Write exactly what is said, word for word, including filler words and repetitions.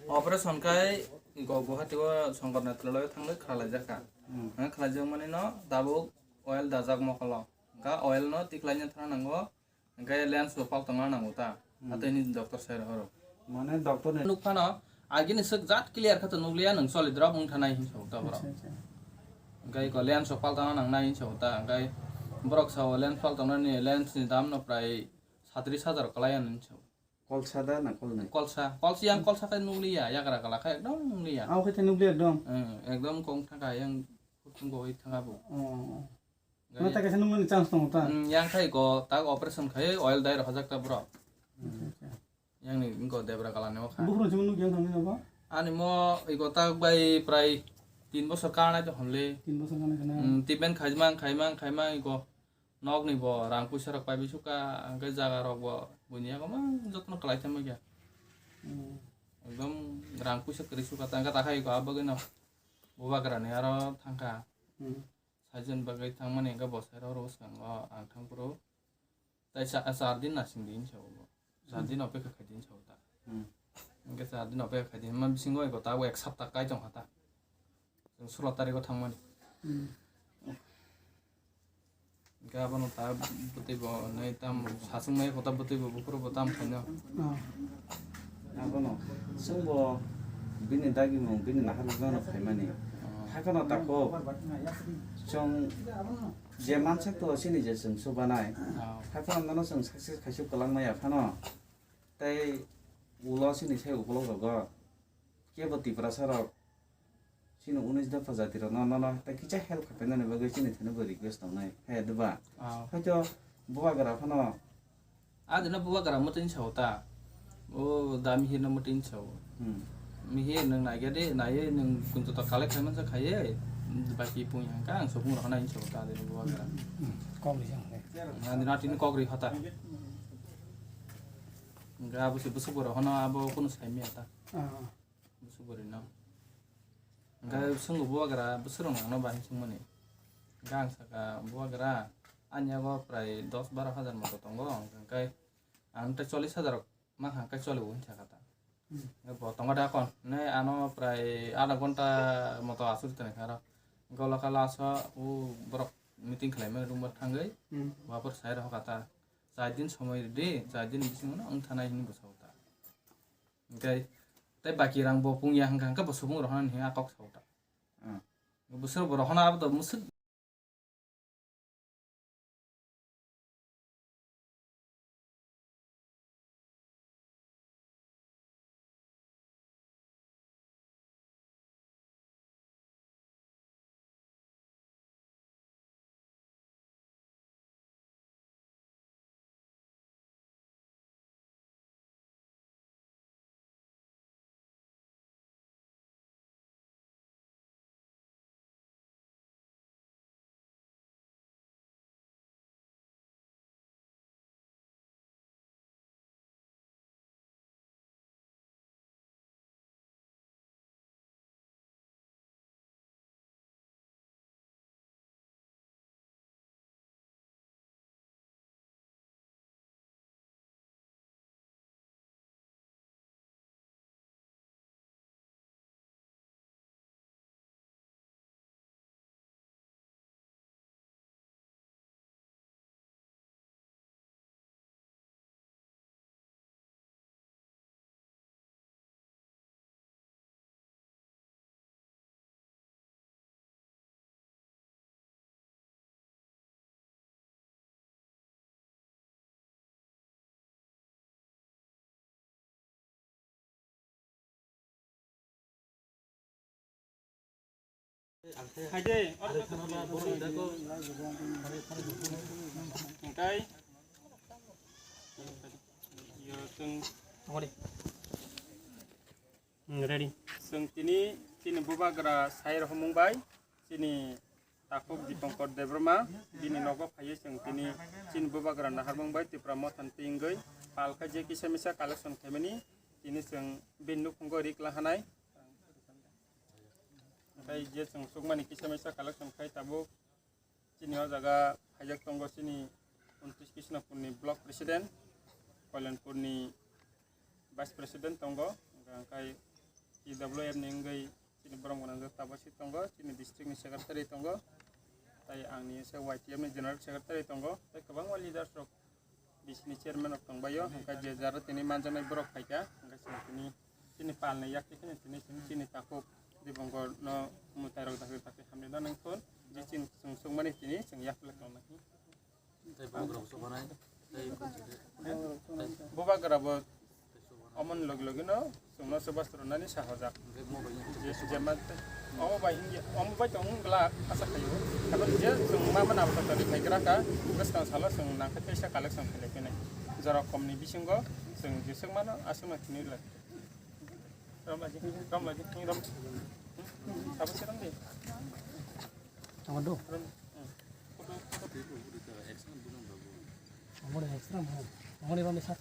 Operation khai go Guwahati o Shankar Netralaya thangwi khlailaijak kha. Hmm. Ang khlaijak mani no tabuk oil dajak mokolo. Hwnkha oil no tiklaina thana nango. Hwnkhe lens bo paltongna nango ta. Hmm. Athaini doctor sai rohoro. Mane doctor ni nuk phano agini swk jat clear kha to nukliya nwng choli drop wng thanai hin sa ta borok. Acha, acha. Hwnkhe ko lens bo paltongna nangnai hin sa ta. Hwnkhe borok sao lens paltongnani lens ni dam no prai satris hajar kwlai ano hin sa. Kolsa da na kolnai? Kolsa, kolsa yang kolsa khe nukliya, yagra kala khe ekdom nukliya. Abo khe nukliya ekdom? Hmm, ekdom kong thangkha yang kutung goi thangkha bo. Oh. Gari. Mata kaisa nukmani chance tongo ta? Hmm, yang khai ko tak operation khai oil dai rok hajak ta bro. Hmm. Yang ni ko debra kala ni o kha. Bukhro chuma nuk yang thangni ba? Ani mo iko tak bai prai tin bosor kanai to honle. Tin bosor kanai kana? Hmm, tipen khaimang, khaimang, khaimang iko. Nokni bo rang puisa rok paibi suka, hwnkhe jaga rok bo buini yago mang jotno kwlai thangma khe. Hmm. Ekdom rang puisa kwrwi suka ta, hwnkhe ta khai ko abo gwi no bubagra ni aro thangkha. Hmm. Saijon bagwi thangmani hwnkhe bo sai rok bwskango ang thangphuru. Tai sa, char din nasing di hinsa bo. Char din opekha khai di hinsa bo ta. Hmm. Hwnkhe char din opekha khai di hinma bisingo eko ta ek sapta kai tongkha ta. Chwng sulo tariko thangmani. Hmm. Hwnkhe abono ta bwtwi bo nai tam sachwng nai kota bwtwi bo bukhuru bo tam khaino. Ah. Abono chwng bo bini dagimung bini naharmung no phaimani. Ah. Hakhano tako chwng je mansak to chini je chwng subanai. Ah. Hakhano nono chwng success khaisuk kwlangmaya phano. Tei ulo chini sai ukolog rogo kebo Tiprasa rok chini unis dopha jati rok no, nono tei kisa help khapainani bagwi chini thani bo request tongnai, he, diba? Ah. Hoito bubagra phano. Ah, dina bubagra mwtwi sao ta. O da mihir no mwtwi sao. Hmm. Mihir nwng naikhe de, naiwi nwng kunto to collect khai mansa khaiwi, baki pung yang kha ang sopung rok nai sao ta dina bubagra. Hmm. Kok ri jang. Ah, dina tini kok ri khata. Hwnkhe abo se bwswk borok hono abo kunu sai manya ta. Ah. Bwswk borok no. Hwnkhe swngbo bubagra bwswk rok nangno bahai swngmani. Hwnkhe ang sakha bubagra ani yago prai dos baro hajar moto tongo, hwnkhe ang tei chollish hajar rok mankha hwnkhe cholibo hinwi sakha ta. Hmm. Hwnkhe bo tongo da kon, ne ano prai adha ghonta moto asuri tongkha aro. Hwnkhe ulo khe last o o borok meeting khlaimani room o thangwi, hmm, bubagra sai rokha ta. Char din somoi rwdi, char din bisingo no wng thanai hinwi bwsao ta. Hwnkhe tei baki rang bo pung ya hwnkha hwnkhe bo subung rohornani hinwi a kok sao ta. Hmm. Bwswk bo rohorna abo to mwswk. Hai de, otai. Yo, tong. Hmm, ready. Chwng tini, chini bubagra sai rohormung bai, chini takhuk Dipankar Debbarma, bini nogo phaiwi chwng tini, chini bubagra naharmung bai Tipra Mothani twi wngwi pal khai je kisa misa collection khaimani, tini chwng bini nukhungo rik lahanai. Tei je chwng chukmani kisa misa collection khai tabuk. Chini o jaga phaijak tongo chini untris Krishnapurni block president, Koilanpurni vice president tongo, hwnkhe T W F ni wngwi chini borok gwnang tabuk si tongo, chini district ni secretary tongo, tai ang ni se Y T F ni general secretary tongo, tai kwbangma leaders rok, D C ni chairman rok tongbaio, hwnkhe je jara tini manjaknai borok phaikha, hwnkhe chwng tini chini pal ni yak twi kheno tini chini, chini takhuk Dibongor no mwtai rok dakti dakti hamni no nang thun, je chini chwng sukmani tini chwng yak le tong nai. Tei bubagra bo sobanai, tei bubagra bo omon logi logi no chwng no se bas rwnani sahojak. Je, je ma, omo bai hingi, omo bai tong glak asa khayo. Karon je chwng ma mana bo tari khai gra ka, bwskang salo chwng nang khe teisa collection khlai khe nai. Jora kom ni bisingo chwng jeswk mano aswk ma tini le. Rom lagi, rom lagi, rom. Apa sih rom di? Tama do. Rom. Hmm. Foto, foto. Amor extra mo. Amor rom sat.